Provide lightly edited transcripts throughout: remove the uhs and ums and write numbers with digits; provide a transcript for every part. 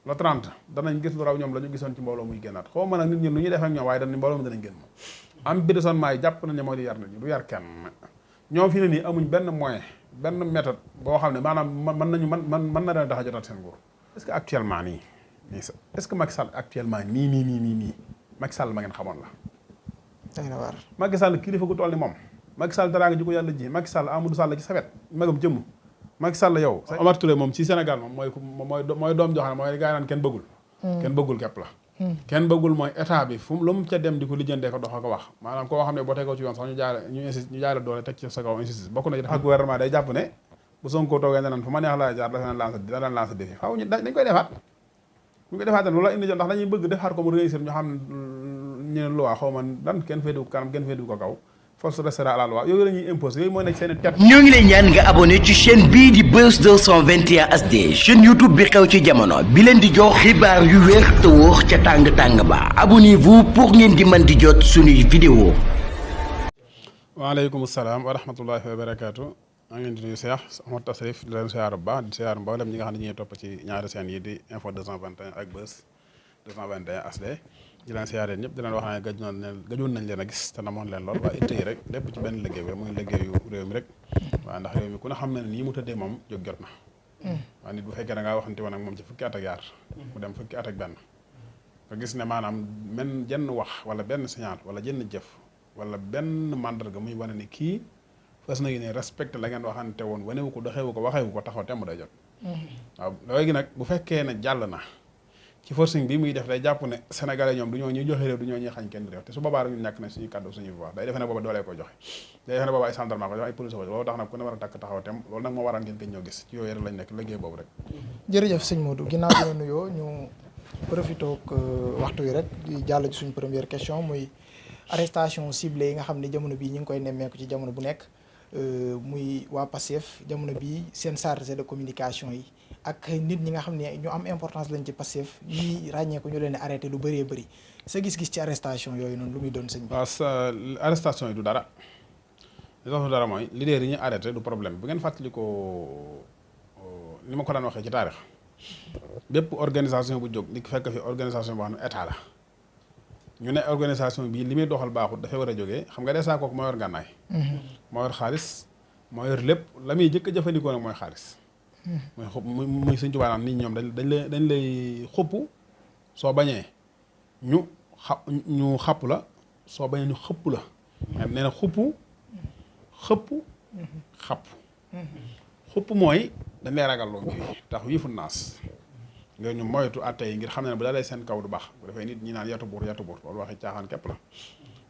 le 30 danañ gis lu raw ñoom la ñu gisoon ci mbooloo muy génnaat xaw ma nag nit ñi lu ñuy def ak ñoom waaye dañ ni mbooloo mi danañ génn moom emprisonnement yi jàpp nañ ne moo di yar nañu du yar kenn ñoom fi ne nii amuñ benn moyen benn méthode boo xam ne maanaam mën na leen tax a jotaat seen nguur est-ce que actuellement nii est-ce que Macky Sall actuellement nii Macky Sall ma ngeen xamoon la Macky Sall kilifa gu toll ni moom Macky Sall dara nga ji ko yàlla ji Macky Sall Amadou Sall ci sa wet magam jëmm Macky Sall yow Omar Touré moom ci Sénégal moom mooy doom joxe ne mooy gaa yi naan kenn bëggul képp la kenn bëggul mooy état bi fu lu mu ca dem di ko lijjantee ko dox ko wax maanaam koo xam ne boo tegoo ci yoon sax ñu jaare doole teg ci sa kaw insiste bokk na ci dafa gouvernement day jàpp ne bu Sonko toogee ne nan fu ma neex laa jaar dana lancer défi faaw dañ koy defaat bu ñu ko defaat loolu la indi ndax dañuy bëgg defaat ko mu réussir ñu xam ñu ne loi xaw ma dan kenn féedu kanam kenn féedu ko kaw force restera à la loi yooyu la ñuy imposé yooyu mooy nekk seen tête. ñoo ngi lay ñaan nga abonné ci chaîne bii di Buzz 221 HD chaîne YouTube bi xew ci jamono bi leen di jox xibaar yu wér te wóor ca tàng ba abonnez-vous pour ngeen di mën di jot suñuy vidéo. waaleykum salaam wa rahmatullahi wa barakaatu. maa ngi leen di nuyu Cheikh Ahmad Tasrif di leen siyaar bu baax di siyaar mboolem ñi nga xam ne ñuy topp ci ñaari chaîne yi di info 221 ak Buzz 221 HD. di leen siyaaree ñëpp di leen wax ne gëjoon nañ leen a gis te namoon leen lool waaye itte yi rek lépp ci benn liggéey bi muy liggéeyu réew mi rek waaw ndax réew mi ku ne xam ne nii mu tëddee moom jóg jot na waaye nit bu fekkee da ngaa waxante woon ak moom ci fukki at ak yaar mu dem fukki at ak benn nga gis ne maanaam men jenn wax wala benn signal wala jenn jëf wala benn mandarga muy wane ni kii fas na ne respecté la ngeen waxante woon wanewu ko doxewu ko waxewu ko taxaw temm day jot waaw léegi nag bu fekkee ne jàll na ci forcing bi muy def day jàpp ne sénégalais ñoom du ñoo ñuy joxe réew du ñoo ñuy xañ kenn réew te su boobaa rek ñu ñàkk nañ suñu kàddu suñu voix day defe ne booba doolee ko joxe day defe ne booba ay gendarme ko joxe ay police ko joxe loolu tax nag ku ne war a takk taxaw tem loolu nag moo waral ngeen koy ñëw gis ci yooyu rek lañ nekk liggéey boobu rek jërëjëf sëñ Modou ginnaaw bi nga nuyoo ñu profité ak waxtu wi rek di jàll ci suñu première question muy arrestation ciblée yi nga xam ne jamono bii ñu ngi koy nemmeeku ci jamono bu nekk muy waa Pastef jamono bii seen chargé de communication yi ak nit ñi nga xam ne ñu am importance lañ ci Pastef ñi ràññee ko ñu leen arrêté lu bëree bëri sa gis-gis ci arrestation yooyu noonu lu muy doon sëñ bi. waaw sa arrestation yi du dara li tax du dara mooy leader yi ñu arrêté du problème bu ngeen fàttali ko ni ma ko daan waxee ci taarix bépp organisation bu jóg di fekk fi organisation boo xam ne état la ñu ne organisation bii li muy doxal baaxut dafay war a jógee xam nga dèjà kooku moo yor gànnaay moo yor xaalis moo yor lépp la muy jëkk a jëfandikoo nag mooy xaalis muy xupp muy Sëñ Tuubaa naan nit ñoom dañ lay xupp soo bañee ñu xapp la soo bañee ñu xëpp la nee na xëpp mooy dañ lay ragal loo mbir tax wiifu naas ngir ñu moytu atte yi ngir xam ne bu dalee seen kaw du baax bu defee nit ñi naan yatu buur loolu waxi caaxaan képp la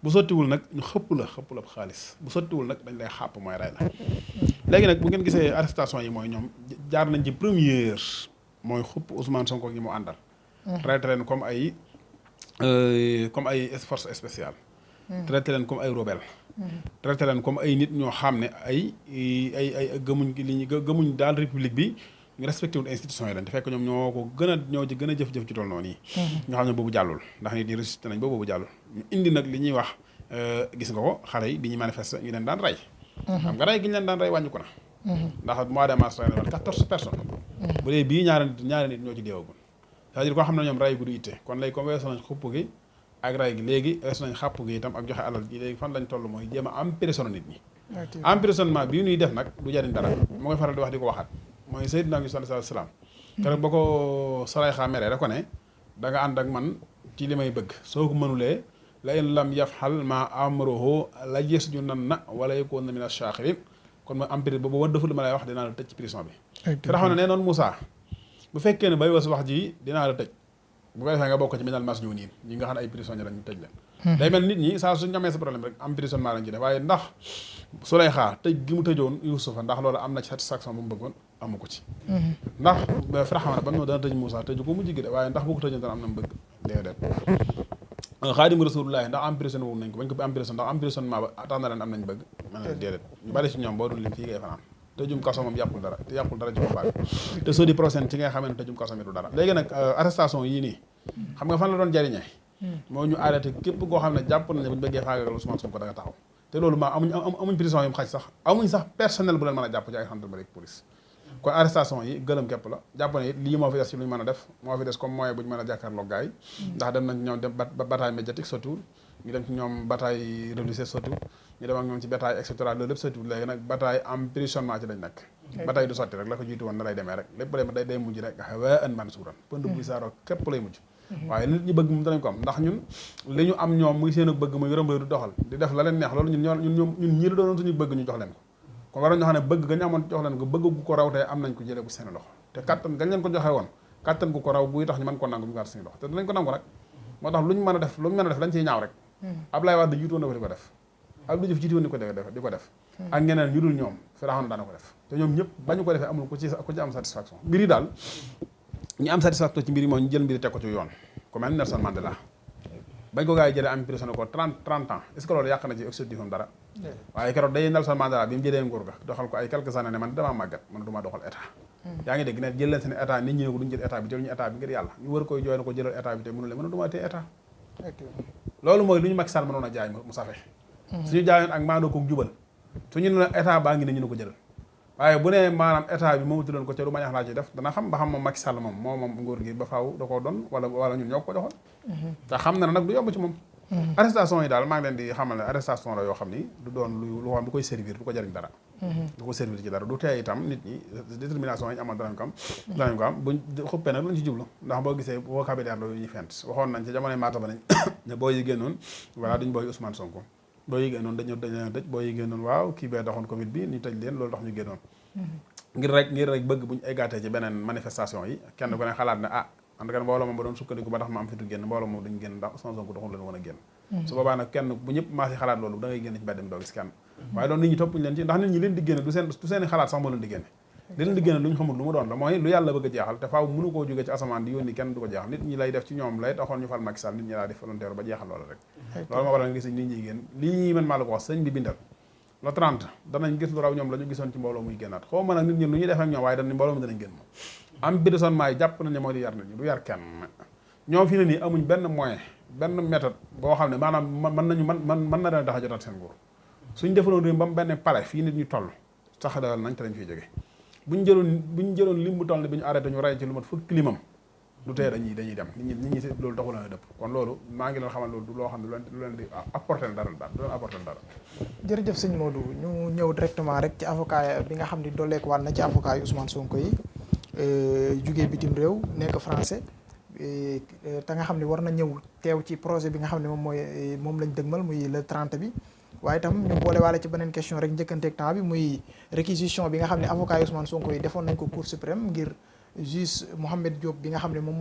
bu sottiwul nag ñu xëpp la xaalis bu sottiwul nag dañ lay xàpp mooy rey la léegi nag bu ngeen gisee arrestation yi mooy ñoom jaar nañ ci première mooy xupp Ousmane Sonko gi mu àndal traité leen comme ay force spéciale traité leen comme ay rebelle traité leen comme ay nit ñoo xam ne ay gëmuñ gëmuñ daal république bi ñu respecté wul institution yi lañ te fekk ñoom ñoo ci gën a jëf-jëf ci tool noonu yi ñoo xam ne boobu jàllul ndax nit ñi résisté nañ boobu jàllul ñu indi nag li ñuy wax gis nga ko xale yi bi ñuy manifester ñu leen daan rey xam nga rey gi ñu leen daan rey wàññi ko na ndax mois de mars rey na 14 personnes bu dee bii ñaari nit ñoo ci deewagul c'est-à-dire koo xam ne ñoom rey gu du itte kon léegi comme weesu nañ xupp gi ak rey gi léegi weesu nañ xàpp gi itam ak joxe alal gi léegi fan lañ toll mooy jéem a emprisonné nit ñi emprisonnement bii ñuy def nag du jariñ dara moo koy faral di wax di ko waxaat mooy Seydina Muhammad sallallahu alayhi wasallam keroog ba ko Salayxa meree da ko ne da nga ànd ak man ci li may bëgg soo ko mënulee la in lam yafxal ma amruhu la yasjunanna wala yakunna min ash-shakirin kon mooy emprise boobu war deful li ma lay wax dinaa la tëj ci prison bi Firawna ne nee noonu Moussa bu fekkee ne bay was wax ji dinaa la tëj bu ko defee nga bokk ci minal masjuuniin ñi nga xam ne ay prisonniers lañ ñu tëj leen day mel nit ñi saa suñu amee sa problème rek emprisonnement lañ ci def waaye ndax Sulayxa tëj gi mu tëjoon Yuusufa ndax loolu am na ci satisfaction bu mu bëggoon amu ko ci ndax Firawna ba mu dana tëj Moussa tëju ko mu jigi de waaye ndax bu ko tëjoon dana am na mu bëgg déedéet Xaadimu Rasuulullaahi ndax emprisonné wu nañ ko bañ ko emprisonné ndax emprisonnement ba tax na leen am nañ bëgg ma ne déedéet ñu bari ci ñoom boo doon lim fii ngay fanaan tëjum kaso moom yàqul dara te yàqul dara ci boppam te soo di prochaine ci ngay xamee ne tëjum kaso mi du dara léegi nag arrestation yii nii xam nga fan la doon jariñee moo ñu arrêté képp koo xam ne jàpp nañ ne bu ñu bëggee faagagal Ousmane Sonko da nga taxaw te loolu maa amuñ prison yu mu xaj sax amuñ sax personnel bu leen mën a jàpp ci ay gendarmerie police kon arrestation yi gëlëm képp la jàpp ne it lii moo fi des ci lu ñu mën a def moo fi des comme moyen bu ñu mën a jàkkaarloo gars yi ndax dem nañ ñoom dem bataille médiatique sottiwul ñu dem ci ñoom bataille religieuse sottiwul ñu dem ak ñoom ci bataille et cetera loolu lépp sottiwul léegi nag bataille emprisonnement ci lañ nekk bataille du sotti rek la ko jiitu woon na lay demee rek lépp bu demee day mujj rek waa an man suuran pënd buy saaroo képp lay mujj waaye nit ñi bëgg moom danañ ko am ndax ñun li ñu am ñoom muy seen ak bëgg muy yërëm du doxal di def la leen neex loolu ñun ñii la doonoon suñu bëgg ñu jox leen ko kon waroon ñoo xam ne bëgg ga ñu amoon jox leen ko bëgg gu ko raw te am nañ ko jëlee ko seen loxo te kattan gañ leen ko joxe woon kattan gu ko raw buy tax ñu mën ko nangu ñu gaar suñu loxo te danañ ko nangu nag moo tax lu ñu mën a def dañ ciy ñaaw rek Ablaye Wade jiitu woon na ko di ko def Abdou Diouf jiitu woon di ko def ak ñeneen ñu dul ñoom Firawna daana ko def te ñoom ñëpp bañu ko defee amul ku ci am satisfaction mbir yi daal ñu am satisfaction ci mbir yi moom ñu jël mbir yi teg ko ci yoon ku mel Nelson Mandela bañ ko gars yi jëlee am emprisonné ko 30 ans est-ce que loolu yàq na ci objectif am dara waaye keroog day Nelson Mandela bi mu jëlee nguur ga doxal ko ay quelques années ne man damaa màggat man duma doxal état yaa ngi dégg ne jël leen seen état nit ñi ne ko duñu jël état bi jël ñu état bi ngir yàlla ñu war koy jooy na ko jëlal état bi te mënu leen mën a duma téye état loolu mooy lu ñu Macky Sall mënoon a jaay mu safe suñu jaayoon ak maandoo ko jubal suñu ne état baa ngi ne ñu ne ko jëlal waaye bu ne maanaam état bi moomu tuddoon ko ca du ma ñax laa ci def dana xam ba xam moom Macky Sall moom nguur gi ba faaw da koo doon wala ñun ñoo ko joxoon te xam na ne nag du yomb ci moom arrestation yi daal maa ngi leen di xamal ne arrestation la yoo xam ni du doon lu xam du koy servir du ko jariñ dara du ko servir ci dara du tee itam nit ñi détermination yi ñu amoon danañ ko am buñ xuppee nag lañ ci jublu ndax boo gisee vocabulaire la yu ñuy fent waxoon nañ ci jamonoy maata ba nañ ne boo yi génnoon voilà duñ booy Ousmane Sonko boo yi génnoon dañ leen tëj boo yi génnoon waaw kii bee doxoon Covid bi ñu tëj leen loolu tax ñu génnoon ngir rek bëgg buñ eggaatee ci beneen manifestation yi kenn ku ne xalaat ne en tout cas mbooloo moom ba doon sukkandiku ba tax ma am fitu génn mbooloo moom duñ génn ndax Ousmane Sonko doxul leen woon a génn su boobaa nag kenn bu ñëpp maa si xalaat loolu da ngay génn ci mbedd mi doo gis kenn waaye loolu nit ñi toppuñu leen ci ndax nit ñi leen di génne du seen xalaat sax moo leen di génne li leen di génne lu ñu xamul lu mu doon la mooy lu yàlla bëgg a jeexal te faaw mënu koo jógee ci asamaan di yónni kenn du ko jeexal nit ñi lay def ci ñoom lay taxoon ñu fal Macky Sall nit ñi laa def volontaire ba jeexal loolu rek loolu moo waral nga gis nit ñi génn lii man maa la ko wax sëñ bi bindal le 30 danañ gis lu raw ñoom la ñu gisoon ci mbooloo muy génnaat xaw ma nag nit ñi lu ñuy def ak ñoom waaye dañ mbooloo mi danañ génn moom am bidesonnement yi jàpp nañ ne moo di yar nit ñi du yar kenn ñoom fi ne nii amuñ benn moyen benn méthode boo xam ne maanaam mën na dana tax a jotaat seen nguur suñ defaloon réew ba mu benn palais fii nit ñu toll sax dawal nañ te lañ fiy jóge buñ jëloon lim bu toll ne bi ñu arrêté ñu rey ci lu mat fukki limam du tee dañuy dem nit ñi si loolu taxul na dëpp kon loolu maa ngi leen xamal loolu du loo xam ne lu leen di apporter dara du leen apporter dara jërëjëf sëñ Modou ñu ñëw directement rek ci avocat bi nga xam ne dooleeku waat na ci avocat yu Ousmane Sonko yi jugee bitim réew nekk français te nga xam ne war na ñëw teew ci projet bi nga xam ne moom lañ dëgmal muy le 30 bi waaye itam ñu boole waale ci beneen question rek njëkkanteeg temps bi muy réquisition bi nga xam ne avocat yi Ousmane Sonko yi defoon nañ ko Cour suprême ngir juge Mohamed Diop bi nga xam ne moom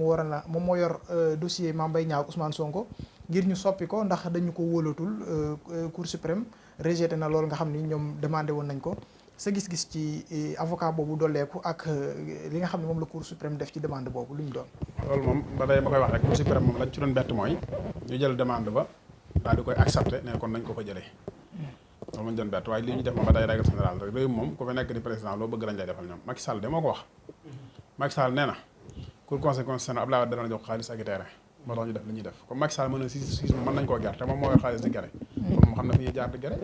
moo yor dossier Mame Mbaye Niang ak Ousmane Sonko ngir ñu soppi ko ndax dañu ko wóolatul Cour suprême rejeté na loolu nga xam ni ñoom demandé woon nañ ko sa gis-gis ci avocat boobu dolleeku ak li nga xam ne moom la Cour suprême def ci demande boobu lu ñu doon. loolu moom ba tey ma koy wax rek Cour suprême moom lañ ci doon bett mooy ñu jël demande ba daal di koy accepté ne kon nañ ko fa jëlee. loolu lañ doon bett waaye li ñu def moom ba tey règle générale rek réew moom ku fa nekk di président loo bëgg lañ lay defal ñoom Macky Sall de moo ko wax. Macky Sall nee na Cour constitutionnelle Abdoulaye Wade dana jox xaalis ak terrain moo tax ñu def li ñuy def comme Macky Sall mën na siis moom mën nañ koo ger te moom moo yor xaalis di gere kon moom xam na fi ñuy jaar di gere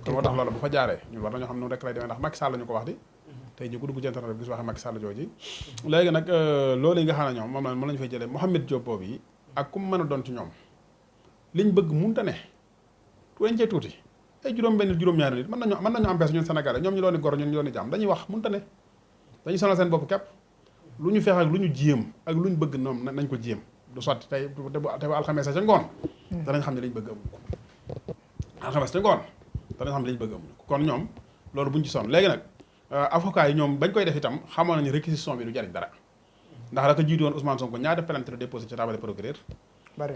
te moo tax loolu bu fa jaaree ñun war nañoo xam ne rek lay demee ndax Macky Sall la ñu ko wax di tey ji ku dugg ci internet bi gis waxe Macky Sall jooji léegi nag loolu yi nga xam ne ñoom moom lañu fay jëlee Mouhamed Diop boobu yi ak ku mu mën a doon ci ñoom liñ bëgg munta ne weñ cee tuuti ay juróom-benn juróom-ñaari nit mën nañu empêcher ñun Sénégalais ñoom ñu doon gor ñun ñu doon jàmm dañuy wax munta ne dañuy sonal seen bopp képp lu ñu feex ak lu ñu jéem ak lu ñu bëgg ñoom nañ ko jéem du sotti tey te bu alxames ca ngoon danañ xam ne liñ bëgg amuñu ko alxames ca ngoon danañ xam ne liñ bëgg amuñu ko kon ñoom loolu buñ ci sonn léegi nag avocat yi ñoom bañ koy def itam xamoon nañu réquisition bi du jariñ dara ndax la ko jiitu woon Ousmane Sonko ñaata plainte la déposé ci table procureur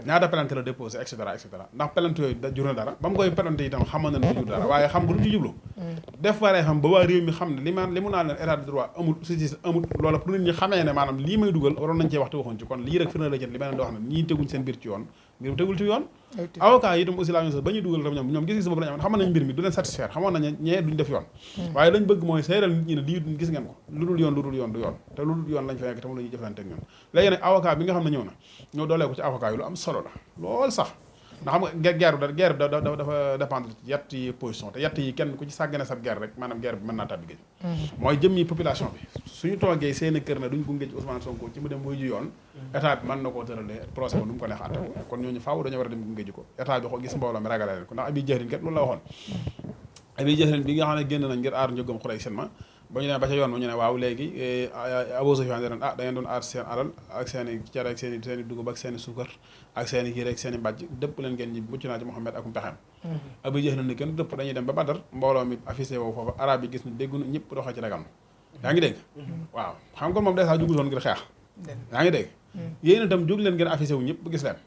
ñaata plainte la déposé et cetera ndax plainte yooyu jur na dara ba mu koy plainte itam xamoon na ne du jur dara waaye xam nga lu ci jublu def waree xam ba waa réew mi xam ne li mu naan leen état de droit amul justice amul loola pour nit ñi xamee ne maanaam lii may dugal waroon nañ cee waxtu waxoon ci kon lii rek firna la jën li ma leen di wax ne ñii teguñ seen mbir ci yoon mbir mu tegul ci yoon avocat yi itam aussi la même chose ba ñuy dugal tam ñoom gis-gis boobu lañu amoon xamoon nañ mbir mi du leen satisfaire xamoon nañ ñee duñ def yoon waaye lañ bëgg mooy seeral nit ñi ne lii gis ngeen ko lu dul yoon du yoon te lu dul yoon lañ fa nekk tam la ñuy jëflante ak ñun léegi nag avocat bi nga xam ne ñëw na ñoo doolee ko ci avocat yi lu am solo la lool sax ndax xam nga guerre dafa dépendre ci yetti position te yett yi kenn ku ci sàggane sab guerre rek maanaam guerre bi mën naa tàbbi géej mooy jëmmi population bi suñu toogee seen kër na duñ gunge ci Ousmane Sonko ci mu dem wuy ji yoon état bi mën na koo tëralee procès ba nu mu ko neex àtte kon ñooñu faaw dañoo war a dem gunge ji ko état bi ko gis mbooloo mi ragale leen ko ndax Abi Jahlin kat loolu la waxoon Abi Jahlin bi nga xam ne génn nañ ngir aar njëggam xurey seen ma ba ñu ne ba ca yoon ba ñu ne waaw léegi Abu Sufyaan da ngeen doon aar seen alal ak seen i cere ak seen i dugub ak seen i suukar ak seen i yére ak seen i mbàjj dëpp leen ngeen ñi mucc naa ci Muhammad akum pexeem Abi Jahlin ni kenn dëpp dañuy dem ba Badar mbooloo mi affiché woowu foofu arab yi gis ni déggu ñëpp doxee ci ragam yaa ngi dégg waaw xam nga moom dèjà jugul woon ngir xeex yaa ngi dégg yéen itam jóg leen ngeen affiché wu ñëpp gis leen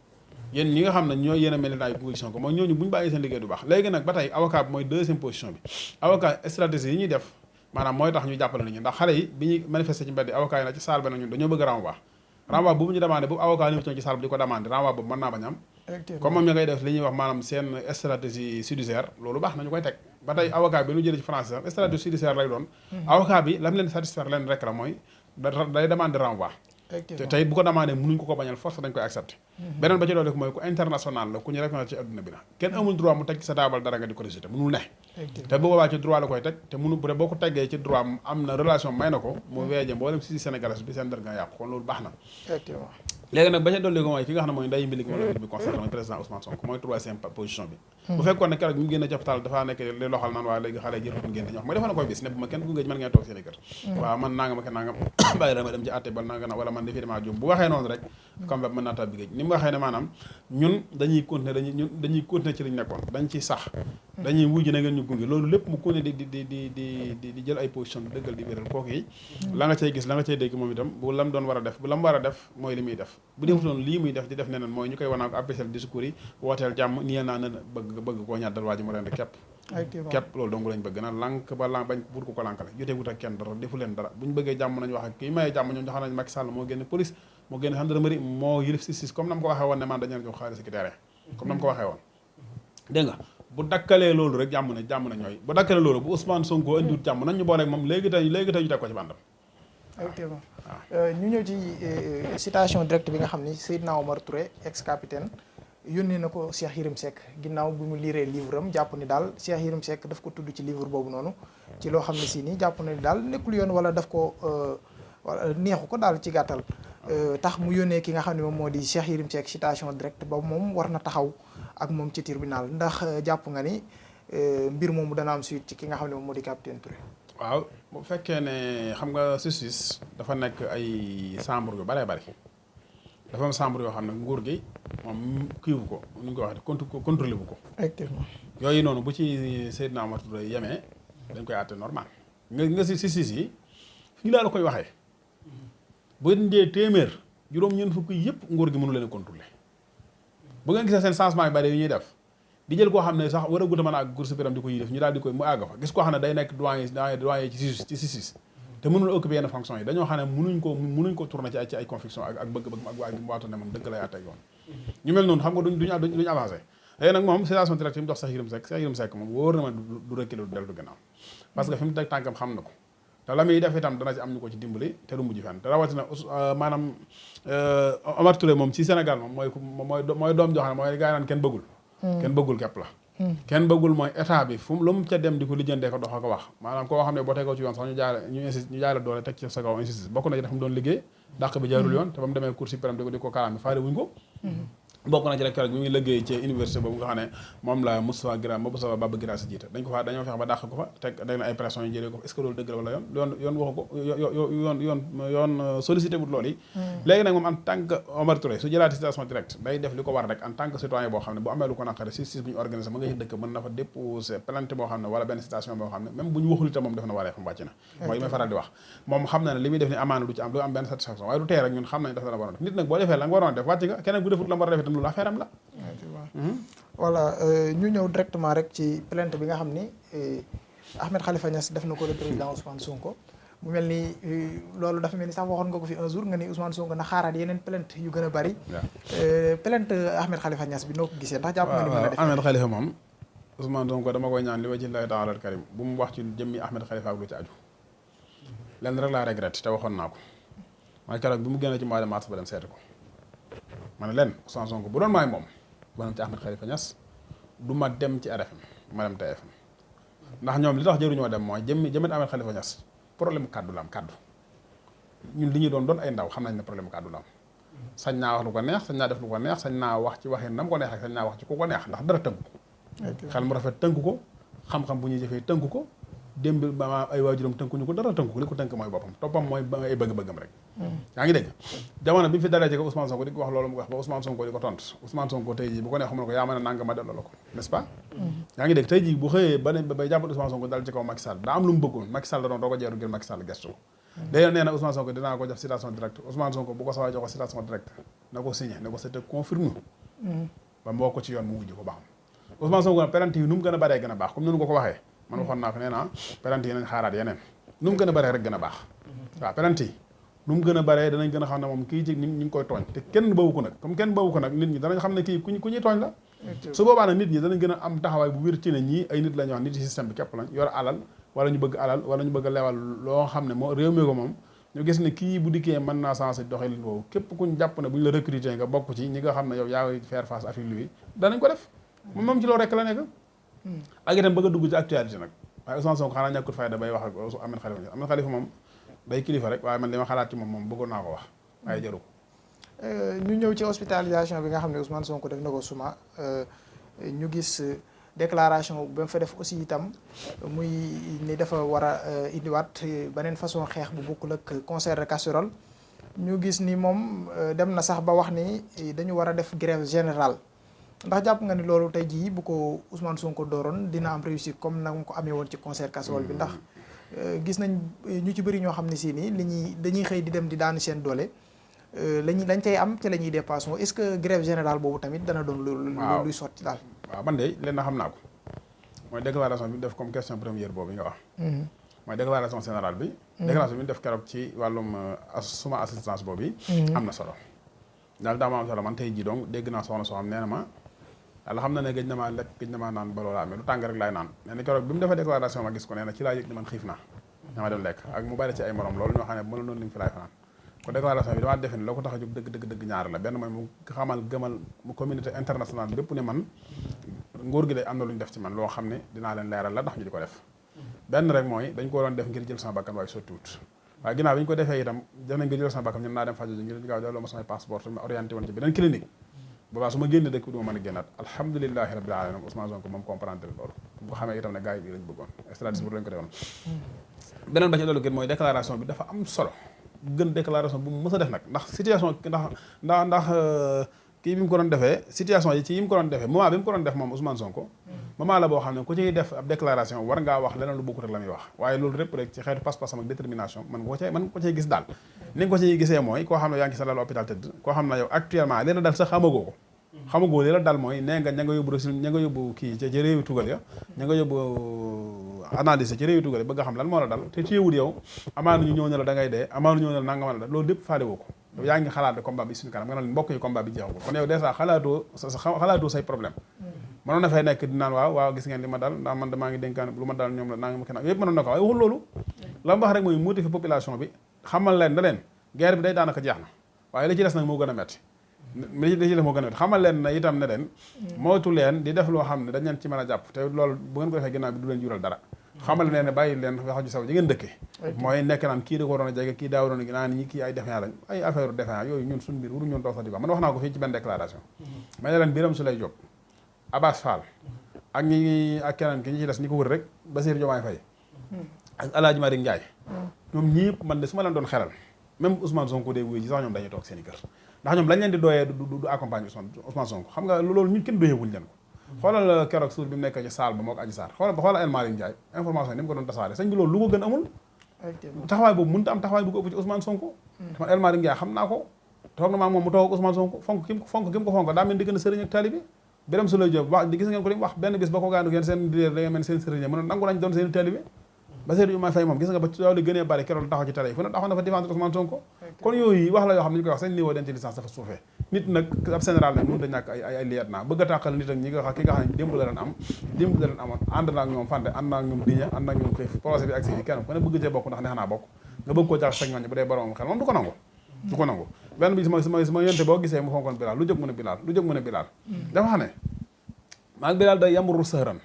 yéen ñi nga xam ne ñooy yéen a militant yi position ko mooy ñooñu bu ñu bàyyi seen liggéey du baax léegi nag ba tey avocat bi mooy deuxième position bi avocat stratégie yi ñuy def maanaam mooy tax ñu jàppale nit ñi ndax xale yi bi ñuy manifester ci mbedd avocat yi nag ci salle ba nag ñun dañoo bëgg renvoi boobu ñu demandé bu avocat yi ci salle bi di ko demandé renvoi boobu mën naa bañ am comme moom ñu ngay def li ñuy wax maanaam seen stratégie judiciaire loolu baax nañu koy teg ba tey avocat bi nu jëlee ci français sax stratégie judiciaire lay doon avocat bi lam leen satisfaire leen rek la mooy day demandé renvoi te tey bu ko demandé mënuñ ko bañal force dañ koy accepté beneen ba ci loolu rek mooy ku international la ku ñu reconnaître ci adduna bi la kenn amul droit mu teg ci sa taabal dara nga di ko rejeté mënul ne te bu boobaa ci droit la koy teg te mënu bu dee boo ko teggee ci droit am na relation may na ko mu weeje mboolem si sénégalais bi seen dër nga yàqu kon loolu baax na léegi nag ba ca dolli ko mooy ki nga xam ne mooy nday mbilik mo bi concerné mooy président Ousmane Sonko mooy troisième position bi bu fekkoon ne keroog bi mu génne ci hôpital dafa nekk li loxal naan waa léegi xale jërëtul ngeen dañu wax mooy dafa na koy bis ne bu ma kenn gunge mën ngeen toog seen i kër waaw man nanga ma ke nangam bàyyi dama dem ci àtte ba nanga na wala man defi damaa juum bu waxee noonu rek comme mën naa tàbbi géej ni mu waxee ne maanaam ñun dañuy continuer ci liñ nekkoon dañ ci sax dañuy wujj na ngeen ñu gunge loolu lépp mu continuer di jël ay position di dëggal di wéral kooku yi la nga cay gis la nga cay dégg moom itam bu lam doon war a def bu lam war a def mooy li muy def bu defutoon lii muy def di def neneen mooy ñu koy wanaa ko apprécier discours yi wooteel jàmm nii naa ne bëgg koo ñàddal waa ji mu leen di képp loolu donc lañ bëgg na lànk ba lànk bañ pour ko lànkale jotee wut ak kenn dara defu leen dara bu ñu bëggee jàmm nañu wax ak kii mayee jàmm ñoom joxam nañ Macky Sall moo génne police moo génne gendarmerie moo yilif justice comme na mu ko waxee woon ne man dañu jox xaalis ki terrain comme na mu ko waxee woon dégg nga bu dakkalee loolu rek jàmm na ñooy bu dakkalee loolu bu Ousmane Sonko indiwut jàmm nañ ñu booleeg moom léegi tey ñu teg ko ci bandam effectivement ñu ñëw ci citation directe bi nga xam ni Seydina Omar Touré ex capitaine yónnee na ko Cheikh Yérim Seck ginnaaw bi mu liiree livre am jàpp ni daal Cheikh Yérim Seck daf ko tudd ci livre boobu noonu ci loo xam ne si nii jàpp na ni daal nekkul yoon wala daf ko neexu ko daal ci gàttal tax mu yónnee ki nga xam ne moom moo di Cheikh Yérim Seck citation directe ba moom war na taxaw ak moom ci tribunal ndax jàpp nga ni mbir moomu dana am suite ci ki nga xam ne moom moo di capitaine Touré. waaw bu fekkee ne xam nga justice dafa nekk ay chambre yu bëree bëri dafa am chambre yoo xam ne nguur gi moom kiiwu ko nu ñu ko waxee contrôlé bu ko. effectivement yooyu noonu bu ci Seydina Omar Touré yemee dañ koy àtte normal nga si yi fii laa la koy waxee bu indee téeméer juróom-ñeent fukk yëpp nguur gi mënu leen a contrôlé bu ngeen gisee seen changement yu bëri yu ñuy def. di jël koo xam ne sax war a guta mën a àgg Cour suprême di ko yilif ñu daal di koy mu àgg fa gis koo xam ne day nekk doyen ci justice te mënul occuper yenn fonction yi dañoo xam ne mënuñ ko tourner ci ay conviction ak bëgg-bëgg ak waatu ne moom dëgg lay àtte ak yoon ñu mel noonu xam nga duñu avancé léegi nag moom citation directe yi mu jox Cheikh Yérim Seck moom wóor na ma du reculer du dellu gannaaw parce que fi mu teg tànkam xam na ko te la muy def itam dana ci am ñu ko ci dimbali te du mujj fenn te rawatina maanaam Omar Touré moom ci Sénégal moom mooy doom joo xam ne mooy gaa yi naan kenn bëggul képp la kenn bëggul mooy état bi fu lu mu ca dem di ko lijjantee ko dox ko wax maanaam koo xam ne boo tegoo ci yoon sax ñu jaay la doole teg ci sa kaw insiste bokk na ci dafa mu doon liggéey dàq bi jaarul yoon te ba mu demee Cour suprême di ko kalaami faale wuñ ko bokk na ci rek keroog bi muy liggéey ci université boobu nga xam ne moom la Moustapha Baba Guirassy jiite dañoo fex ba dàq ko fa teg na ay pression yu jëlee ko fa est-ce que loolu dëgg la wala yoon waxu ko yoon sollicité wut loolu yi léegi nag moom en tant que Omar Touré su jëlaati citation directe day def li ko war rek en tant que citoyen boo xam ne bu amee lu ko naqari justice bu ñu organisé ma nga ci dëkk mën na fa déposer plainte boo xam ne wala benn citation boo xam ne même bu ñu waxul itam moom def na waree fam wàcc na mooy li may faral di wax moom xam na ne li muy def ni amaana du ci am du am benn satisfaction waaye du tee rek ñun xam nañ def na la waroon def nit nag boo defee la nga waroon def wàcc nga keneen bu defut la mu war a def itam loolu affaire am la voilà ñu ñëw directement rek ci plainte bi nga xam ni Ahmed Khalifa Niass def na ko le président Ousmane Sonko mu mel ni loolu dafa mel ni sax waxoon nga ko fi un jour nga ni Ousmane Sonko na xaaraat yeneen plainte yu gën a bari plainte Ahmed Khalifa Niass bi noo ko gisee ndax jàpp nga ni mën a def Ahmed Khalifa moom Ousmane Sonko dama koy ñaan li wa ci Allahi taala al karim bu mu wax ci jëmmi Ahmed Khalifa ak lu ci aju lenn rek laa regrette te waxoon naa ko mooy keroog bi mu génne ci mois de mars ba dem seeti ko ma ne leen Ousmane Sonko bu doon maay moom du ma dem ci Ahmed Khalifa Niass du ma dem ci RFM ma dem TFM ndax ñoom li tax jëruñoo dem mooy jëmmet Ahmed Khalifa Niass problème kàddu la am kàddu ñun li ñuy doon ay ndaw xam nañ ne problème kàddu la am sañ naa wax lu ko neex sañ naa def lu ko neex sañ naa wax ci waxin nam ko neex ak sañ naa wax ci ku ko neex ndax dara tënku ko xel mu rafet tënku ko xam-xam bu ñuy jëfee tënku ko démb ba ay waajuram tënkuñu ko dara tënku ko li ko tënk mooy boppam toppam mooy ay bëgg-bëggam rek yaa ngi dégg jamono bi mu fi dalee ci ko Ousmane Sonko di ko wax loolu mu wax ba Ousmane Sonko di ko tont Ousmane Sonko tey jii bu ko neex xam na ko yaa mën a nanga ma delloo la ko n'est-ce pas yaa ngi dégg tey jii bu xëyee ba bay jàppal Ousmane Sonko dal ci kaw Macky Sall daa am lu mu bëggoon Macky Sall da doon doo ko jeeru ngir Macky Sall gestu ko day nee na Ousmane Sonko dinaa ko def citation directe Ousmane Sonko bu ko sawaa jox ko citation directe na ko signé ne ko c'était confirmé ba moo ko ci yoon mu wujj ko baax Ousmane Sonko penalty yi nu mu gën a baree gën a baax comme noonu ko waxee man waxoon naa ko nee naa penalty yi nañ xaaraat yeneen nu mu gën a baree rek gën a baax waaw penalty yi nu mu gën a baree danañ gën a xam ne moom kii ci ñi ngi koy tooñ te kenn bawu ko nag comme kenn bawu ko nag nit ñi danañ xam ne kii ku ñuy tooñ la su boobaa nag nit ñi danañ gën a am taxawaay bu wér ci ne ñii ay nit la ñu wax nit yi système bi képp lañ yor alal wala ñu bëgg alal wala ñu bëgg a lewal loo xam ne moo réew mi ko moom ñu gis ne kii bu dikkee mën naa sensé doxalin boobu képp kuñ jàpp ne bu ñu la recruter nga bokk ci ñi nga xam ne yow yaa ngi faire face avec lui danañ ko def moom ci loolu rek la nekk ak itam bëgg a dugg ci actualité nag waaye Ousmane Sonko xanaa ñàkkut fayda bay wax ak Ahmed Khalifa Ahmed Khalifa moom day kilifa rek waaye man li ma xalaat ci moom bëggoon naa ko wax waaye jaru ko ñu ñëw ci hospitalisation bi nga xam ne Ousmane Sonko def na ko suma ñu gis déclaration ba mu fa def aussi itam muy ni dafa war a indiwaat beneen façon xeex bu bokkul ak concert de casserole ñu gis ni moom dem na sax ba wax ni dañu war a def grève générale ndax jàpp nga ni loolu tey jii bu ko Ousmane Sonko dooroon dina am réussite comme na nga ko amee woon ci concert casserole bi ndax gis nañ ñu ci bëri ñoo xam ne si nii dañuy xëy di dem di daanu seen doole lañ cay am te la ñuy dépassé est-ce que grève générale boobu tamit dana doon luy sotti daal waaw man de leen na xam naa ko mooy déclaration bi def comme question première boobu nga wax mooy déclaration générale bi déclaration bi def keroog ci wàllum suma assistance boobu am na solo daal daa ma am solo man tey jii donc dégg naa soxna soo xam nee na ma yàlla xam na ne gëj na maa lekk gëj na maa naan ba loolu amee lu tàng rek laay naan nee na keroog bi mu defee déclaration ma gis ko nee na ci laa yëg ne man xiif naa dama dem lekk ak mu bari ci ay morom loolu ñoo xam ne bu ma la noonu li mu fi laay fanaan ko déclaration bi damaa defe ne loo ko tax a jóg dëgg ñaar la benn mooy mu xamal gëmal mu communauté internationale bépp ne man nguur gi day am na lu ñu def ci man loo xam ne dinaa leen leeral la ndax ñu di ko def benn rek mooy dañ ko doon def ngir jël sama bakkan waaye sottiwut waaye ginnaaw bi ñu ko defee itam def nañ ngir jël sama bakkan ñun naa dem faju ngir gaaw delloo ma samay passeport ma orienté woon ci beneen clinique boobaa su ma génne dëkk bi du ma mën a génnaat alhamdulilahi rabbil alamin Ousmane Sonko moom comprendre loolu bu xamee itam ne gars yi bii lañ bëggoon stratégie bu lañ ko defoon beneen ba ci loolu gën mooy déclaration bi dafa am solo gën déclaration bu mu mës a def nag ndax situation ndax kii bi mu ko doon defee situation yi ci yi mu ko doon defee moment bi mu ko doon def moom Ousmane Sonko moment la boo xam ne ku ciy def ab déclaration war ngaa wax leneen lu bokkut ak la muy wax waaye loolu répp rek ci xeetu pas-pasam ak détermination man ko cay gis daal ni nga ko ciy gisee mooy koo xam ne yaa ngi sa lalu hôpital tëdd koo xam ne yow actuellement li la dal sax xamagoo li la dal mooy nee nga ña nga yóbbu kii ci réewi tugal ya ña nga yóbbu analyse ci réewi tugal ya bëgg a xam lan moo la dal te téewul yow amaana ñu ñëw ne la da ngay dee amaana ñu ñëw ne la nanga ma la dal loolu lépp faale woo ko yow yaa ngi xalaat de combat bi suñu kanam nga naan mbokk yi combat bi jeexagul kon yow dèjà xalaatoo say problème mënoon na fay nekk di naan waaw gis ngeen li ma dal ndax man damaa ngi dénkaan lu ma dal ñoom la naa ngi ma kenn yëpp mënoon na ko waaye waxul loolu la mu wax rek mooy motiver population bi xamal leen na leen guerre bi day daanaka jeex na waaye li ci des nag moo gën a metti li ci des moo gën a metti xamal leen na itam ne leen moytu leen di def loo xam ne dañ leen ci mën a jàpp te loolu bu ngeen ko defee ginnaaw bi du leen jural dara xamal leen ne bàyyi leen wax ju saw ji ngeen dëkkee mooy nekk naan kii da ko waroon a jege kii daa waroon a naan ñi kii ay défiant lañ ay affaire défiant yooyu ñun suñu mbir waru ñun toog sax di ko man wax naa ko fii ci benn déclaration ma ne leen Birame Souleye Diop Abass Fall ak keneen ki ñi ci des ñi ko wër rek Bassirou Diomaye Faye ak El Hadj Malick Ndiaye ñoom ñëpp man de su ma leen doon xelal même Ousmane Sonko day wuy ji sax ñoom dañuy toog seen i kër ndax ñoom lañ leen di doyee du accompagner Ousmane Sonko xam nga loolu ñun kenn doyewuñ leen ko xoolal keroog suur bi mu nekk ci salle ba moo ko Adji Sarr xoolal El Malick Ndiaye information ni mu ko doon tasaare sëñ bi loolu lu ko gën amul taxawaay boobu mënut a am taxawaay bu ko ëpp ci Ousmane Sonko man El Malick Ndiaye xam naa ko toog na maa moom mu toog ak Ousmane Sonko fonk ki mu ko fonk daa mel di gën a sëriñ ak taalibe Birame Souleye Diop wax di gis ngeen ko li mu wax benn bis ba ko gaanu ngeen seen leader da ngeen mel seen sëriñ mën a nangu nañ doon seen taalibe Bassirou Diomaye Faye moom gis nga ba ci li gënee bari keroog taxaw ci télé yi fu ne taxaw na fa défendre Ousmane Sonko kon yooyu wax la yoo xam ne ñu koy wax seen niveau d'intelligence dafa suufee nit nag ab général nag mënut a ñàkk ay liet naa bëgg a tàqal nit ak ñi nga xam ne démb la leen amoon ànd naak ñoom fande ànd naak ñoom diña ànd naak ñoom xiif projet bi ak si kenn ku ne bëgg cee bokk ndax neex naa bokk nga bëgg koo jax sag ñooñu bu dee borom xel moom du ko nangu benn bi sama yonte boo gisee mu fonkoon Bilaal lu jóg mu ne Bilaal lu jóg mu ne Bilaal dafa xam ne maag Bilaal day yamru sahran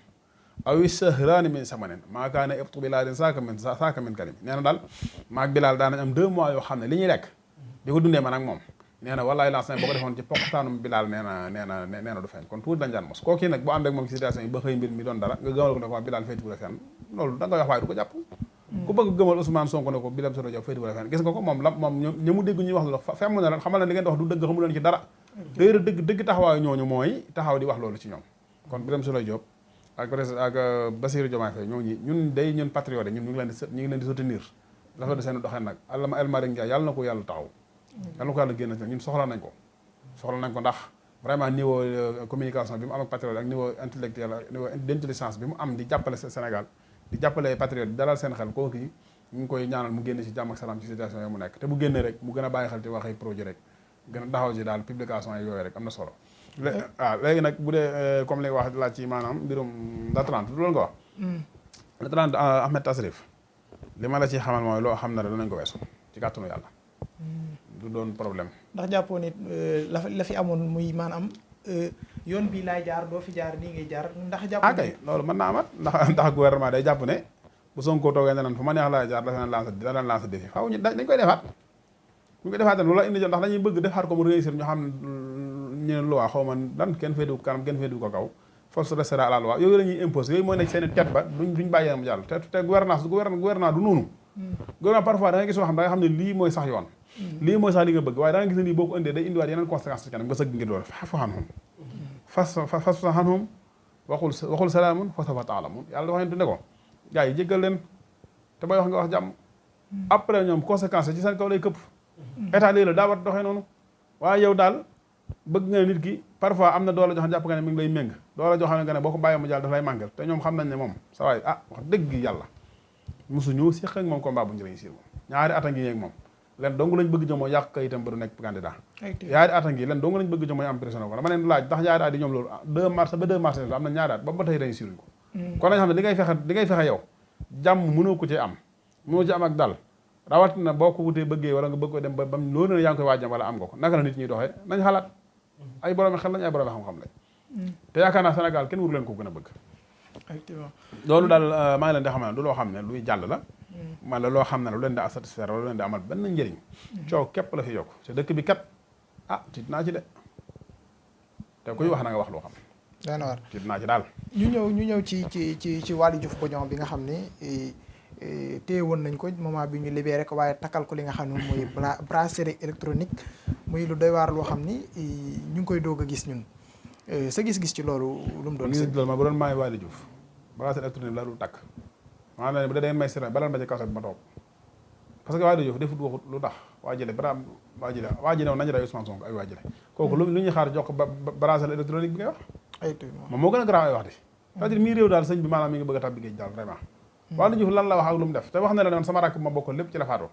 aw sahraani min samanin maa kaana ibtu bilaadin saaka min kalim nee na daal maag Bilaal daanañ am 2 mois yoo xam ne li ñuy lekk di ko dundee man ak moom nee na wallaay lancé boo ko defoon ci poqtaanum Bilaal nee na du feeñ kon tuuti dañ daan mos koo kii nag bu ànd ak moom ci situation yi ba xëy mbir mi doon dara nga gëmal ko ne ko Bilaal féetiwul a fenn loolu da nga wax waaye du ko jàpp ku bëgg gëmal Ousmane Sonko ne ko Birame Souleye Diop féetiwul a fenn gis nga ko moom ña mu dégg ñuy wax loolu femm na leen xamal na li ngeen di wax du dëgg xamu leen ci dara réer dëgg taxawaayu ñooñu mooy taxaw di wax loolu ci ñoom kon Birame Souleye Diop ak président ak Bassirou Diomaye Faye ñun patriote ñun ñu ngi leen di soutenir dafa de seen doxee nag El Malick Ndiaye yàlla na ko yàlla taxaw yàlla na ko yàlla génn ñun soxla nañ ko ndax vraiment niveau communication bi mu am ak patriote ak niveau intellectuel niveau d'intelligence bi mu am di jàppale Sénégal di jàppale patriote di dalal seen xel kooku ñu ngi koy ñaanal mu génn ci jàmm ak salaam ci situation yi mu nekk te bu génnee rek mu gën a bàyyi xel ci waxee projet rek gën a taxaw ci daal publication yi yooyu rek am na solo waaw léegi nag bu dee comme li nga wax laaj ci maanaam mbirum la 30 du loolu nga wax la 30 Ahmed Tasrif li ma la ci xamal mooy loo xam ne rek danañ ko weesu ci kàttanu yàlla du doon problème ndax jàppoo nit la fi amoon muy maanaam yoon bii laay jaar doo fi jaar nii ngay jaar ndax jàpp kay loolu mën naa amat ndax gouvernement day jàpp ne bu Sonko toogee ne nan fu ma neex laay jaar dafa leen lancé défi faaw ñu dañ koy defaat ñu koy defaat loolu la indi ndax dañuy bëgg defaat ko mu réussir ñu xam ne ñu loi xaw ma lan kenn féetu kanam kenn féetu ko kaw force restera à la loi yooyu la ñuy imposé yooyu mooy nekk seen tête ba duñ bàyyee mu jàll te gouvernance gouvernement du noonu gouvernement parfois da nga gis soo xam da nga xam ne lii mooy sax yoon lii mooy sax li nga bëgg waaye da nga gis ne lii boo ko indee day indiwaat yeneen conséquences ci kanam nga sëgg ngir loolu fas anhum waxul salaamun fa sawfa ta'lamun yàlla dafa ne ko gars yi jéggal leen te booy wax nga wax jàmm après ñoom conséquences ci seen kaw lay këpp état lii la daa war doxee noonu waaye yow daal bëgg nga nit ki parfois am na doole jox jàpp nga ne mi ngi lay méng doole jox nga ne boo ko bàyyee mu jàll daf lay màngal te ñoom xam nañ ne moom sa waay wax dëgg yàlla mosu ñëw séq ak moom combat bu ñu réussir moom ñaari at a ngi ak moom len dong lañ bëgg jom mooy yàq kayitam ba du nekk candidat ñaari at a ngi len dong lañ bëgg jom mooy am pression ko dama leen laaj ndax ñaari at yi ñoom loolu 2 mars ba 2 mars am na ñaari at ba tey réussir ko kon nañ xam ne li ngay fexe yow jàmm mënoo ko ci am mënoo ci am ak dal rawatina boo ko wutee bëggee wala nga bëgg ko dem ba bam loolu ne yaa ngi koy waajam wala am nga ko naka la nit ñuy doxee nañ xalaat ay borom xel lañ ay borom xam-xam lañ te yaakaar naa Sénégal kenn wuru leen ko gën a bëgg loolu daal maa ngi leen di xam ne du loo xam ne luy jàll la man la loo xam ne lu leen di satisfaire wala lu leen di amal benn njëriñ coow képp la fi yokk te dëkk bi kat tiit naa ci de te kuy wax na nga wax loo xam dana war tiit naa ci daal ñu ñëw ci Waly Diouf Bodiang bi nga xam ne téye woon nañ ko moment bi ñu libéré ko waaye takkal ko li nga xam ne mooy bracelet électronique muy lu doy waar loo xam ni ñu ngi koy doog a gis ñun sa gis-gis ci loolu lu mu doon gis loolu ma bu doon maay Waly Diouf bracelet électronique la dul takk maanaam bu dee dangeen may sira balal ma ci kaso bi ma toog parce que Waly Diouf defut waxut lu tax waa jële nañu rey Ousmane Sonko ay waa jële kooku lu ñuy xaar jox ko bracelet électronique bi ngay wax moom moo gën a garaaw ay wax di c'est-à-dire mii réew daal sëñ bi maanaam mi ngi bëgg a tàbbi géej daal vraiment Waly Diouf lan la wax ak lu mu def te wax na la noonu sama rakk bu ma bokkoon lépp ci la faatoo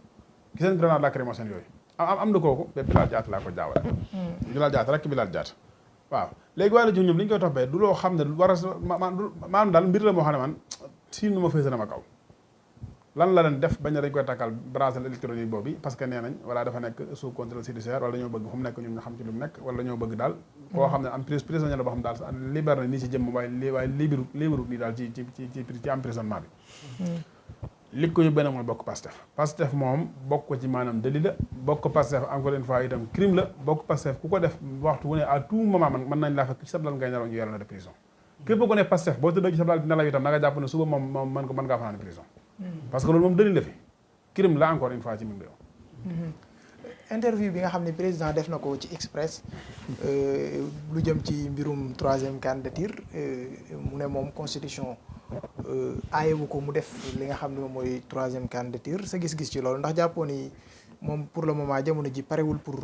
ci seen grenade lacrymogène yooyu am na kooku ba Bilal Diatta laa ko jaawale Bilal Diatta rek Bilal Diatta waaw léegi Waly Diouf ñoom li ñu koy toppee du loo xam ne war a maanaam daal mbir la moo xam ne man si nu ma fësa na ma kaw lan la leen def bañ na dañ koy takkal bracelet électronique boobu parce que nee nañ wala dafa nekk sous contrôle judiciaire wala dañoo bëgg fu mu nekk ñun ñu xam ci lu mu nekk wala dañoo bëgg daal koo xam ne am prisonnier la boo xam daal libéré na nii si jëmm waaye libérut nii daal ci emprisonnement bi li ko yóbbee nag mooy bokk Pastef moom bokk ko ci maanaam délit la bokk Pastef encore une fois itam crime la bokk Pastef ku ko def waxtu wu ne à tout moment man mën nañ laa fekk ci sa lal ngay nelaw ñu yore na de prison képp ko ne Pastef boo tëddee ci sa lal di nelaw itam na nga jàpp ne suba moom mën ngaa fanaan prison parce que loolu moom délit la fi crime la encore une fois ci mim réew interview bi nga xam ne président def na ko ci Express lu jëm ci mbirum 3e candidature mu ne moom constitution aayewu ko mu def li nga xam ne moom mooy 3e candidature sa gis-gis ci loolu ndax jàppoo ni moom pour le moment jamono ji parewul pour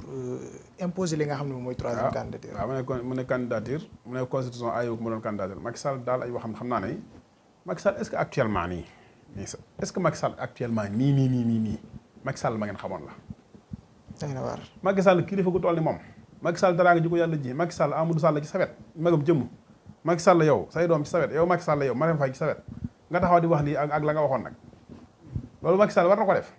imposer li nga xam ne moom mooy 3e candidature waaw mu ne candidature mu ne constitution aayewu ko mu doon candidature Macky Sall daal ay waxam xam naa ne Macky Sall est-ce que actuellement nii est-ce que Macky Sall actuellement nii Macky Sall ma ngeen xamoon la day na waar Macky Sall kilifa gu toll ni moom Macky Sall dara nga ji ko yàlla ji Macky Sall Amadou Sall ci sawet magam jëmm Macky Sall yow say doom ci sawet yow Macky Sall yow Marème Faye ci sawet nga taxaw di wax lii ak la nga waxoon nag loolu Macky Sall war na ko def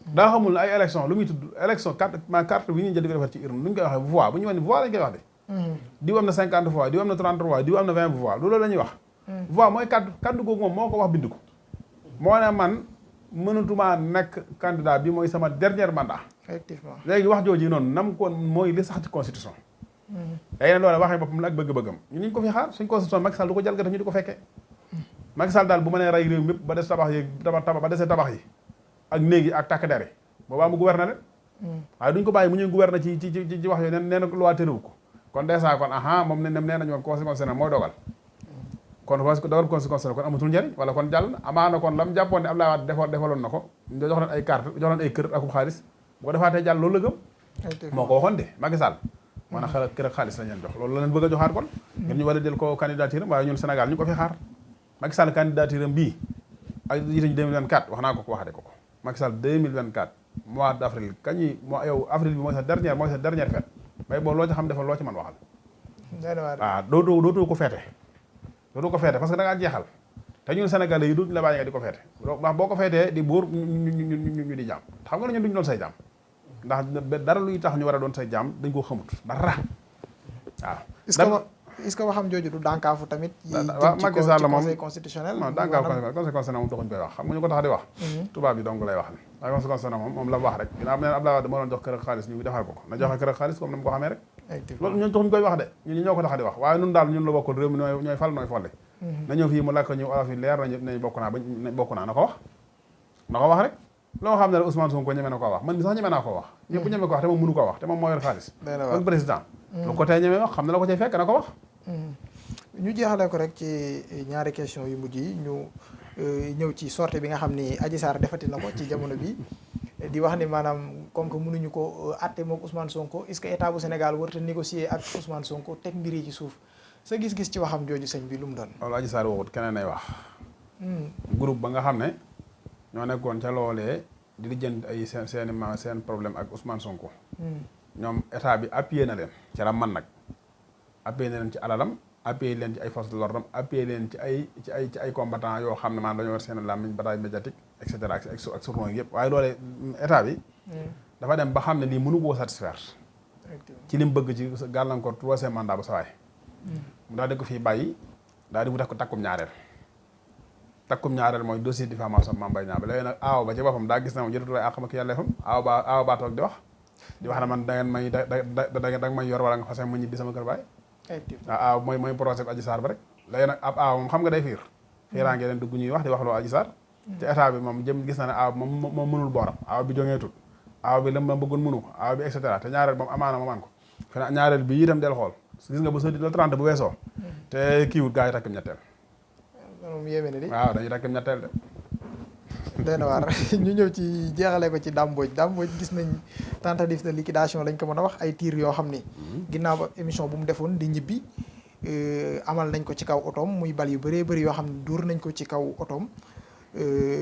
daa xamul ne ay élection lu muy tudd élection carte bi ñuy jël di ko defar ci urne lu ñu koy waxee voix bu ñu wax ne voix lañ koy wax de diw am na 50 voix diw am na 30 voix diw am na 20 voix loolu la ñuy wax voix mooy kaddu googu moom moo ko wax bind ko moo ne man mënatumaa nekk candidat bi mooy sama dernier mandat effectivement léegi wax jooju noonu nam ko mooy li sax ci constitution léegi nag loolu waxee boppam la ak bëgg-bëggam ñu ko fi xaar suñ constitution Macky Sall du ko jalgati ñu di ko fekkee Macky Sall daal bu ma nee rey réew mépp ba des tabax yi ba desee tabax yi ak néegi ak takk der yi boobaa mu gouverner leen waaye duñ ko bàyyi mu ñuy gouverner ci wax yooyu nee na loi tëréwu ko kon dèjà kon moom nee nañu woon constitution mooy dogal kon dogal constitution kon amatul njëriñ wala kon jàll na amaana kon lam jàppoon ne Abdoulaye Wade defaloon na ko jox leen ay carte jox leen ay kër akub xaalis bu ko defaatee jàll loolu la gëm moo ko waxoon de Macky Sall moo na xel kër ak xaalis lañ leen jox loolu la leen bëgg a joxaat kon ngeen ñu war a jël ko candidature am waaye ñun Sénégal ñu ko fi xaar Macky Sall candidature am bii ak yite ñu 2024 wax naa ko waxate ko Macky Sall 2024 mois d' avril kañi yow avril bi mooy sa dernière fête bay boobu loo ci xam defal loo ci mën waxal waaw dootoo ko feete parce que da ngaa jeexal te ñun Sénégalais yi duñ la bàyyi nga di ko feete ndax boo ko feetee di buur ñu di jaam xam nga ne ñun duñ doon say jaam ndax dara luy tax ñu war a doon say jaam dañ koo xamut dara waaw est-ce que waxam jooju du dànkaafu tamit waaw Macky Sall moom conseil constitutionnel non dànkaafu conseil constitutionnel moom taxuñ koy wax xam nga ñu ko tax di wax tubaab yi dong lay wax waaye conseil constitutionnel moom la wax rek ginnaaw ne Abdoulaye Wade moo doon jox kër ak xaalis ñu defal ko na joxe kër ak xaalis comme na mu ko xamee rek loolu ñun taxuñ koy wax de ñun ñoo ko tax di wax waaye ñun daal ñun la bokkul réew mi ñooy fal nooy folle na ñëw fii mu làkk ñu olof yi leer nañ bokk naa na ko wax rek loo xam ne rek Ousmane Sonko ñeme na koo wax man mi sax ñeme naa koo wax ñëpp ñeme ko wax te moom mënu koo wax te moom moo yor xaalis kon président lu ko tey ñeme wax xam ne la ko cay fekk na ko wax ñu jeexale ko rek ci ñaari question yu mujj yi ñu ñëw ci sortie bi nga xam ni Adji Sarr defati na ko ci jamono bi di wax ni maanaam comme que mënuñu ko àtte mook Ousmane Sonko est-ce que état bu Sénégal warut a négocier ak Ousmane Sonko teg mbir yi ci suuf sa gis-gis ci waxam jooju sëñ bi lu mu doon loolu Adji Sarr waxut keneen ay wax groupe ba nga xam ne ñoo nekkoon ca loolee di lijjanti ay seen problème ak Ousmane Sonko ñoom état bi appuyé na leen ci ram man nag appuyé na leen ci alalam appuyé leen ci ay forces de l'ordre appuyé leen ci ay combattants yoo xam ne maanaam dañoo war seen làmmiñ bataille médiatique et cetera ak journaux yëpp waaye loolee état bi dafa dem ba xam ne lii mënu koo satisfaire ci li mu bëgg ci gàllankoor troisième mandat bu sawaay mu daal di ko fii bàyyi daal di mu def ko takkum ñaareel mooy dossier diffamation Mame Mbaye Niang ba léegi nag aaw ba ci boppam daa gis na moom jëratul ay àqam ak yelleefam aaw baa toog di wax na man da ngeen may yor wala nga fase ma ñibbi sama kër baay waaw mooy procès bi Adji Sarr ba rek léegi nag ab aaw moom xam nga day fiiraa ngee leen dugg ñuy wax di wax loo Adji Sarr te état bi moom gis na ne aaw moom mënul booram aaw bi jongeetul aaw bi la ma bëggoon mënu ko aaw bi et cetera te ñaareel moom amaana moom an ko fena ñaareel bi itam del xool gis nga bu sodi la 30 bu weesoo te kiiwut gaa yi takkim ñetteel moom yéeme na di waaw dañuy takkim ñetteel de doy na waar ñu ñëw ci jeexale ko ci Dame Mbodj gis nañ tentative de liquidation lañ ko mën a wax ay tiir yoo xam ni ginnaaw ba émission bu mu defoon di ñibbi amal nañ ko ci kaw otoom muy bal yu bëree bëri yoo xam ne dóor nañ ko ci kaw otoom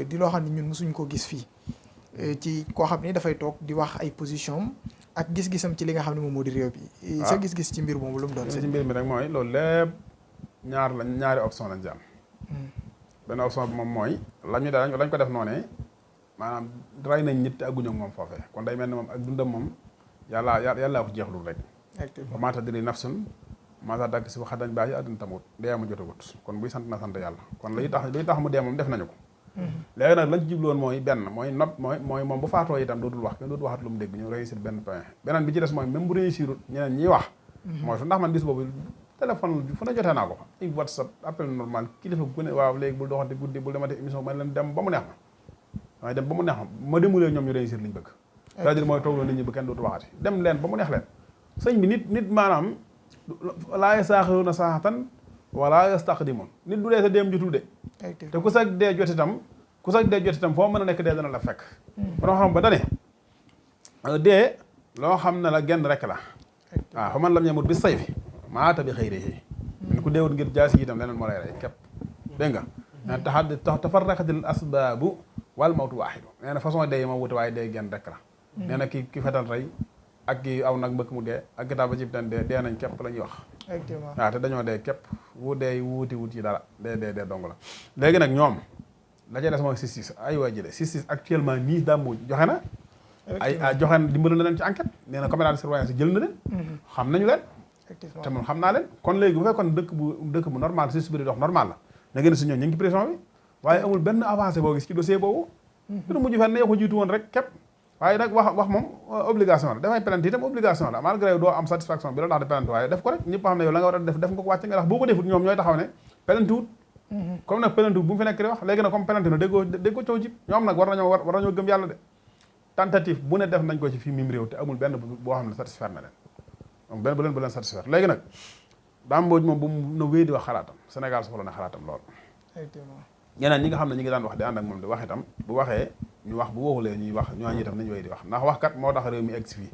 di loo xam ne ñun mosuñ ko gis fii ci koo xam ni dafay toog di wax ay position ak gis-gisam ci li nga xam ne moom moo di réew bi sa gis-gis ci mbir moomu lu mu doon ci mbir mi rek mooy loolu lépp ñaari option lañ ci am benn option bi moom mooy lañ ko def noonee maanaam ray nañ nit te agguñu ak moom foofee kon day mel ne moom ak dundam moom yàllaa ko jeexlul rek ba maata diri nafsun maata dàkk si waxat dañ bàyyi àdduna tamut dee ma jotagut kon buy sant na sant yàlla kon luy tax mu dee moom def nañu ko léegi nag lañ ci jubloon mooy benn mooy mooy moom bu faatoo itam dootul wax kenn dootul waxat lu mu dégg ñu réussir benn point beneen bi ci des mooy même bu réussirut ñeneen ñiy wax mooy su ndax man bis boobu téléphone fu ne jotee naa ko ay WhatsApp appel normal kilifa gu ne waaw léegi bul doxante guddi bul demate émission ma leen dem ba mu neex ma waaye dem ba mu neex ma demulee ñoom ñu réussir liñ bëgg c'est-à-dire mooy toog loolu nit ñi ba kenn dootu waxati dem leen ba mu neex leen sëñ bi nit maanaam laa yastaaxiruuna saa'atan wala yastaqdimuun nit du dee sa deem jotul de te ku sag dee jot itam foo mën a nekk dee dana la fekk banoo xam ba dane dee loo xam ne la genn rek la waaw fa man lam yamut bi sayfi maata bi xayrihi min ku deewut ngir jaasi itam leneen moo lay rey képp dégg nga tafarraqatil asbaabu wal mawtu waahidu nee na façon dee yi ma wute waaye dee genn rek la nee na ki fetal rey ak ki aw nag mbëkk mu dee ak ki taaba ci ten dee nañ képp la ñuy wax waaw te dañoo dee képp wu dee wuuti wut yi dara dee dong la léegi nag ñoom la ca des mooy 6-6 ay waa jële 6-6 actuellement nii Dame Mbodj joxe na joxe na dimbali na leen ci enquête nee na caméra de surveillance jël na leen xam nañu leen te moom xam naa leen kon léegi bu fekkoon dëkk bu normal justice bi di dox normal la na gën a si ñoom ñu ngi ci prison bi waaye amul benn avancé boo gis ci dossier boobu dina mujj fenn ne ko jiitu woon rek képp waaye nag wax moom obligation la dafay plainte itam obligation la malgré doo am satisfaction bi la tax de plainte waaye def ko rek ñëpp xam ne yow la nga war a def nga ko wàcc nga ndax boo ko defut ñoom ñooy taxaw ne plainte wut comme nag plainte wut bu mu fi nekk di wax léegi nag comme plainte na déggoo coow jib ñoom nag war nañoo gëm yàlla de tentative bu ne def nañ ko ci fii mim réew te amul benn boo xam ne satisfaire na leen amul benn bu leen satisfaire léegi nag Dame Mbodj moom bu mu na wéy di wax xalaatam Sénégal soxla na xalaatam lool ñeneen ñi nga xam ne ñi ngi daan wax di ànd ak moom di wax itam bu waxee ñu wax bu waxulee ñuy wax ñooñu itam nañu wéy di wax ndax wax kat moo tax réew mi egg si fii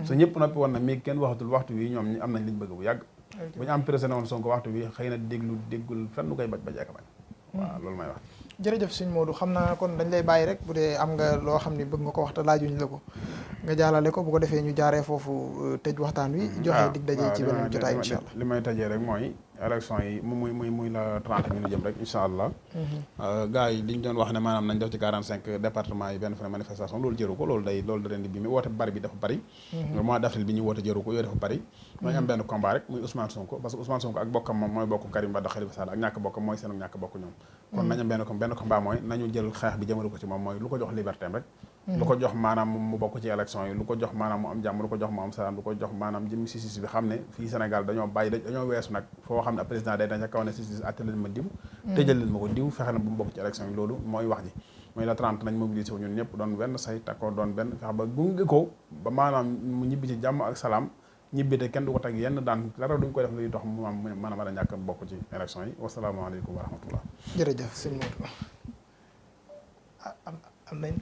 su ñëpp noppi woon na mi kenn waxatul waxtu wi ñoom ñi am nañ liñ bëgg bu yàgg bu ñu am président woon Sonko waxtu wi xëy na déggul fenn lu koy baj ak bañ waaw loolu may wax jërëjëf sëñ Modou xam naa kon dañ lay bàyyi rek bu dee am nga loo xam ne bëgg nga ko wax te laajuñ la ko nga jaalale ko bu ko defee ñu jaaree foofu tëj waxtaan wi joxe dig daje ci beneen jotaay incha allah li may tëjee rek mooy élection yi muy la 30 minutes jëm rek incha allah gars yi liñ doon wax ne maanaam nañ def ci 45 département yi benn fa manifestation loolu jëru ko loolu da leen di bi mi woote bari bi dafa bari mois d'avril bi ñu woote jëru ko yooyu dafa bari mooy am benn combat rek muy Ousmane Sonko parce que Ousmane Sonko ak bokkam moom mooy bokk Karim Wade Khalifa Sall ak ñàkk bokkam mooy seen ñàkk bokk ñoom kon nañ am benn combat mooy nañu jël xeex bi jëmale ko ci moom mooy lu ko jox liberté rek lu ko jox maanaam mu bokk ci élection yi lu ko jox maanaam mu am jàmm lu ko jox mu am salaam lu ko jox maanaam jëm justice bi xam ne fii Sénégal dañoo weesu nag foo xam ne président day dañ ca kaw ne justice atte leen ma diw tëjal leen ma ko diw fexe na bu mu bokk ci élection yi loolu mooy wax ji mooy la 30 nañ mobilisé wu ñun ñëpp doon benn say takkoo doon benn fexe ba gunge ko ba maanaam mu ñibbi ci jàmm ak salaam ñibbi te kenn du ko teg yenn daan dara duñ ko def luy dox mu mën a ñàkk bokk ci élection yi wasalaamaaleykum wa rahmatullah jërëjëf sëñ Modou am nañ